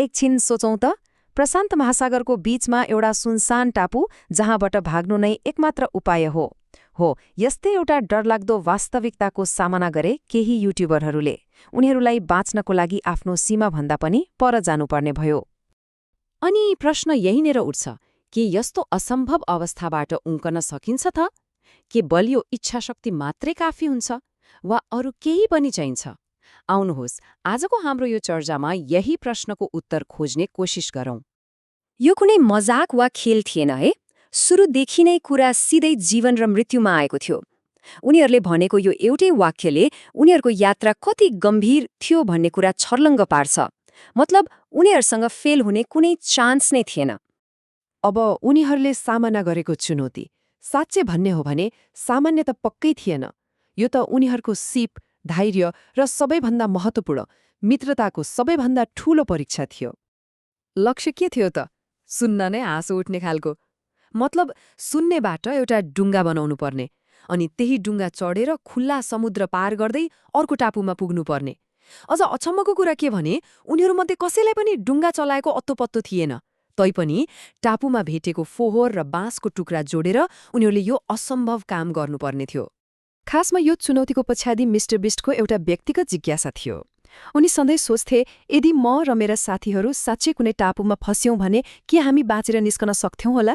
एकछिन सोचौं त, प्रशान्त महासागरको बीचमा एउटा सुनसान टापु जहाँबाट भाग्नु नै एकमात्र उपाय हो। यस्तै एउटा डरलाग्दो वास्तविकताको सामना गरे केही युट्युबरहरूले। उनीहरूलाई बाँच्नको लागि आफ्नो सीमाभन्दा पनि पर जानुपर्ने भयो। अनि प्रश्न यहीँनेर उठ्छ, के यस्तो असम्भव अवस्थाबाट उम्कन सकिन्छ त? के बलियो इच्छाशक्ति मात्रै काफी हुन्छ वा अरू केही पनि चाहिन्छ? आउनुहोस्, आजको हाम्रो यो चर्चामा यही प्रश्नको उत्तर खोज्ने कोसिस गरौँ। यो कुनै मजाक वा खेल थिएन है। सुरुदेखि नै कुरा सिधै जीवन र मृत्युमा आएको थियो। उनीहरूले भनेको यो एउटै वाक्यले उनीहरूको यात्रा कति गम्भीर थियो भन्ने कुरा छर्लङ्ग पार्छ। मतलब उनीहरूसँग फेल हुने कुनै चान्स नै थिएन। अब उनीहरूले सामना गरेको चुनौती साँच्चै भन्ने हो भने सामान्य त पक्कै थिएन। यो त उनीहरूको सिप, धैर्य र सबैभन्दा महत्त्वपूर्ण मित्रताको सबैभन्दा ठूलो परीक्षा थियो। लक्ष्य के थियो त? सुन्न नै हाँसो उठ्ने खालको। मतलब सुन्नेबाट एउटा डुङ्गा बनाउनु पर्ने, अनि त्यही डुङ्गा चढेर खुल्ला समुद्र पार गर्दै अर्को टापुमा पुग्नुपर्ने। अझ अचम्मको कुरा के भने उनीहरूमध्ये कसैलाई पनि डुङ्गा चलाएको अत्तोपत्तो थिएन। तैपनि टापुमा भेटेको फोहोर र बाँसको टुक्रा जोडेर उनीहरूले यो असम्भव काम गर्नुपर्ने थियो। खासमा यो चुनौतीको पछाडि मिस्टर बिस्टको एउटा व्यक्तिगत जिज्ञासा थियो। उनी सधैँ सोच्थे, यदि म र मेरा साथीहरू साँच्चै कुनै टापुमा फस्यौं भने के हामी बाँचेर निस्कन सक्थ्यौं होला?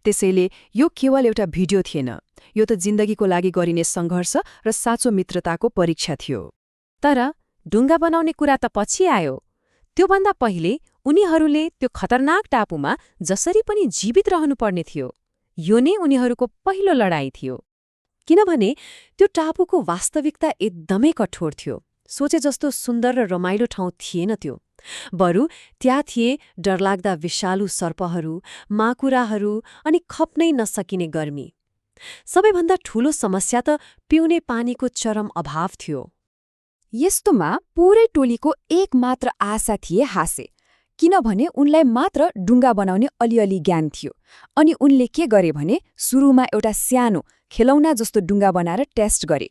त्यसैले यो केवल एउटा भिडियो थिएन, यो त जिन्दगीको लागि गरिने सङ्घर्ष र साँचो मित्रताको परीक्षा थियो। तर डुङ्गा बनाउने कुरा त पछि आयो। त्योभन्दा पहिले उनीहरूले त्यो खतरनाक टापुमा जसरी पनि जीवित रहनुपर्ने थियो। यो नै उनीहरूको पहिलो लडाईँ थियो। किनभने त्यो टापुको वास्तविकता एकदमै कठोर थियो। सोचे जस्तो सुन्दर र रमाइलो ठाउँ थिएन त्यो। बरु त्यहाँ थिए डरलाग्दा विषालु सर्पहरू, माकुराहरू अनि खप्नै नसकिने गर्मी। सबैभन्दा ठूलो समस्या त पिउने पानीको चरम अभाव थियो। यस्तोमा पूरै टोलीको एकमात्र आशा थिए हासे, किनभने उनलाई मात्र डुङ्गा बनाउने अलिअलि ज्ञान थियो। अनि उनले के गरे भने सुरुमा एउटा सानो खेलौना जस्तो डुङ्गा बनाएर टेस्ट गरे।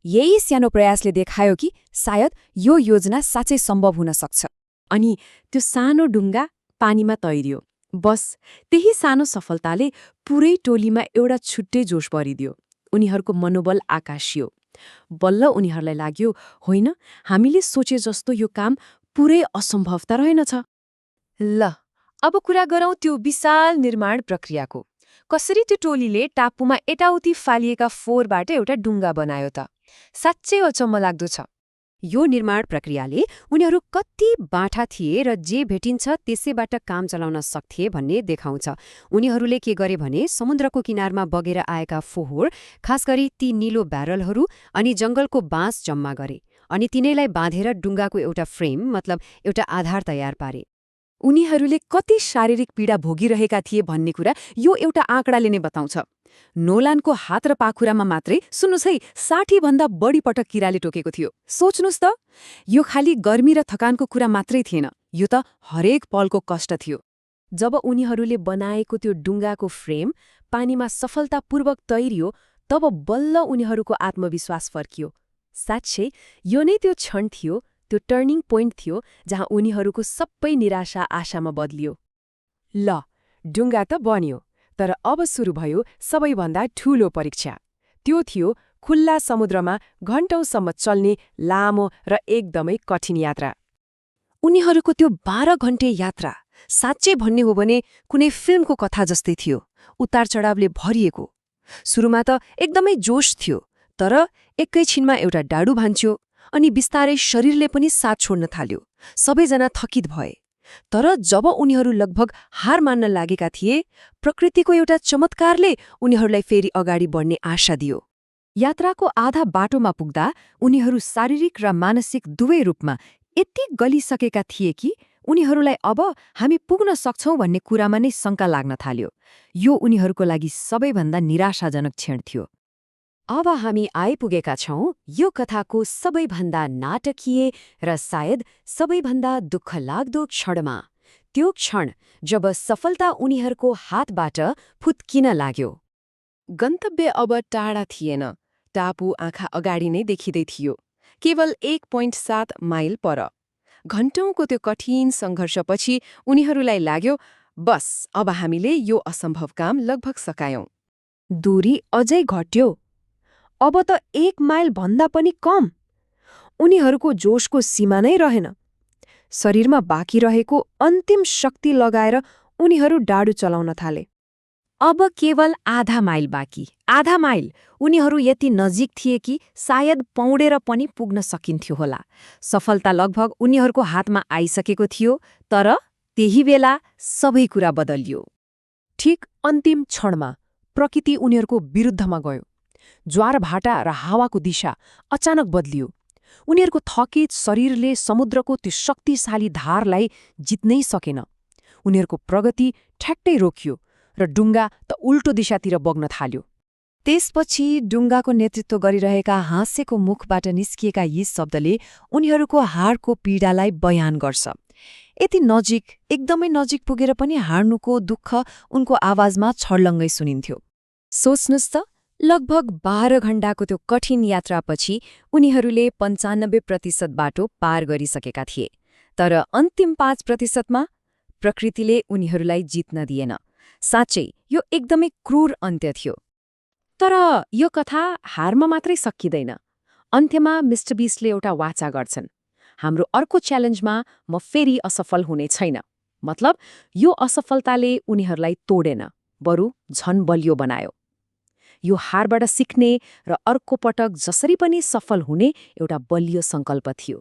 यही सानो प्रयासले देखायो कि सायद यो योजना साँच्चै सम्भव हुन सक्छ। अनि त्यो सानो डुङ्गा पानीमा तैरियो। बस त्यही सानो सफलताले पूरै टोलीमा एउटा छुट्टै जोश भरिदियो। उनीहरूको मनोबल आकाशियो। बल्ल उनीहरूलाई लाग्यो, होइन, हामीले सोचे जस्तो यो काम पुरै असम्भव त रहेनछ। ल, अब कुरा गरौँ त्यो विशाल निर्माण प्रक्रियाको। कसरी त्यो टोलीले टापुमा एटाउति फालिएका फोहोरबाट एउटा डुङ्गा बनायो त? साँच्चै अचम्म लाग्दो छ। यो निर्माण प्रक्रियाले उनीहरू कति बाठा थिए र जे भेटिन्छ त्यसैबाट काम चलाउन सक्थे भन्ने देखाउँछ। उनीहरूले के गरे भने समुद्रको किनारमा बगेर आएका फोहोर, खास गरी ती निलो ब्यारलहरू अनि जङ्गलको बाँस जम्मा गरे, अनि तिनैलाई बाँधेर डुङ्गाको एउटा फ्रेम, मतलब एउटा आधार तयार पारे। उनीहरूले कति शारीरिक पीडा भोगिरहेका थिए भन्ने कुरा यो एउटा आँकडाले नै बताउँछ। नोलानको हात र पाखुरामा मात्रै सुन्नुहोस् है 60 भन्दा बढी पटक किराले टोकेको थियो। सोच्नुहोस् त, यो खाली गर्मी र थकानको कुरा मात्रै थिएन, यो त हरेक पलको कष्ट थियो। जब उनीहरूले बनाएको त्यो डुङ्गाको फ्रेम पानीमा सफलतापूर्वक तैरियो, तब बल्ल उनीहरूको आत्मविश्वास फर्कियो। साँच्चै यो नै त्यो क्षण थियो, त्यो टर्निङ पोइन्ट थियो जहाँ उनीहरूको सबै निराशा आशामा बदलियो। ल, डुङ्गा त बन्यो, तर अब सुरु भयो सबैभन्दा ठूलो परीक्षा। त्यो थियो खुल्ला समुद्रमा घण्टौँसम्म चल्ने लामो र एकदमै कठिन यात्रा। उनीहरूको त्यो 12 घण्टे यात्रा साँच्चै भन्ने हो भने कुनै फिल्मको कथा जस्तै थियो, उतार चढावले भरिएको। सुरुमा त एकदमै जोश थियो, तर एकैछिनमा एउटा डाडु भान्च्यो, अनि बिस्तारै शरीरले पनि साथ छोड्न थाल्यो। सबैजना थकित भए। तर जब उनीहरू लगभग हार मान्न लागेका थिए, प्रकृतिको एउटा चमत्कारले उनीहरूलाई फेरि अगाडि बढ्ने आशा दियो। यात्राको आधा बाटोमा पुग्दा उनीहरू शारीरिक र मानसिक दुवै रूपमा यति गलिसकेका थिए कि उनीहरूलाई अब हामी पुग्न सक्छौं भन्ने कुरामा नै शङ्का लाग्न थाल्यो। यो उनीहरूको लागि सबैभन्दा निराशाजनक क्षण थियो। अब हामी आइपुगेका छौं यो कथाको सबैभन्दा नाटकीय र सायद सबैभन्दा दुःखलाग्दो क्षणमा। त्यो क्षण जब सफलता उनीहरूको हातबाट फुत्किन लाग्यो। गन्तव्य अब टाढा थिएन। टापु आँखा अगाडि नै देखिँदै थियो, केवल 1.7 माइल पर। घण्टौँको त्यो कठिन सङ्घर्षपछि उनीहरूलाई लाग्यो, बस अब हामीले यो असम्भव काम लगभग सकायौं। दूरी अझै घट्यो। अब त 1 माइल भन्दा पनि कम। उनीहरूको जोशको सीमा नै रहेन। शरीरमा बाँकी रहेको अन्तिम शक्ति लगाएर उनीहरू डाडु चलाउन थाले। अब केवल आधा माइल बाँकी। आधा माइल। उनीहरू यति नजिक थिए कि सायद पौडेर पनि पुग्न सकिन्थ्यो होला। सफलता लगभग उनीहरूको हातमा आइसकेको थियो, तर त्यही बेला सबै कुरा बदलियो। ठिक अन्तिम क्षणमा प्रकृति उनीहरूको विरुद्धमा गयो। ज्वार भाटा र हावाको दिशा अचानक बदलियो। उनीहरूको थकित शरीरले समुद्रको त्यो शक्तिशाली धारलाई जित्नै सकेन। उनीहरूको प्रगति ठ्याक्कै रोकियो र डुङ्गा त उल्टो दिशातिर बग्न थाल्यो। त्यसपछि डुङ्गाको नेतृत्व गरिरहेका हाँसेको मुखबाट निस्किएका यी शब्दले उनीहरूको हाडको पीडालाई बयान गर्छ। यति नजिक, एकदमै नजिक पुगेर पनि हार्नुको दुःख उनको आवाजमा छर्लङ्गै सुनिन्थ्यो। सोच्नुस् त, लगभग 12 घण्टाको त्यो कठिन यात्रापछि उनीहरूले 95% बाटो पार गरिसकेका थिए। तर अन्तिम 5%मा प्रकृतिले उनीहरूलाई जित्न दिएन। साँच्चै यो एकदमै क्रूर अन्त्य थियो। तर यो कथा हारमा मात्रै सकिँदैन। अन्त्यमा मिस्टर बीस्टले एउटा वाचा गर्छन्। हाम्रो अर्को च्यालेन्जमा म फेरि असफल हुने छैन। मतलब यो असफलताले उनीहरूलाई तोडेन, बरु झन बलियो बनायो। यो हारबाट सिक्ने र अर्को पटक जसरी पनि सफल हुने एउटा बलियो सङ्कल्प थियो।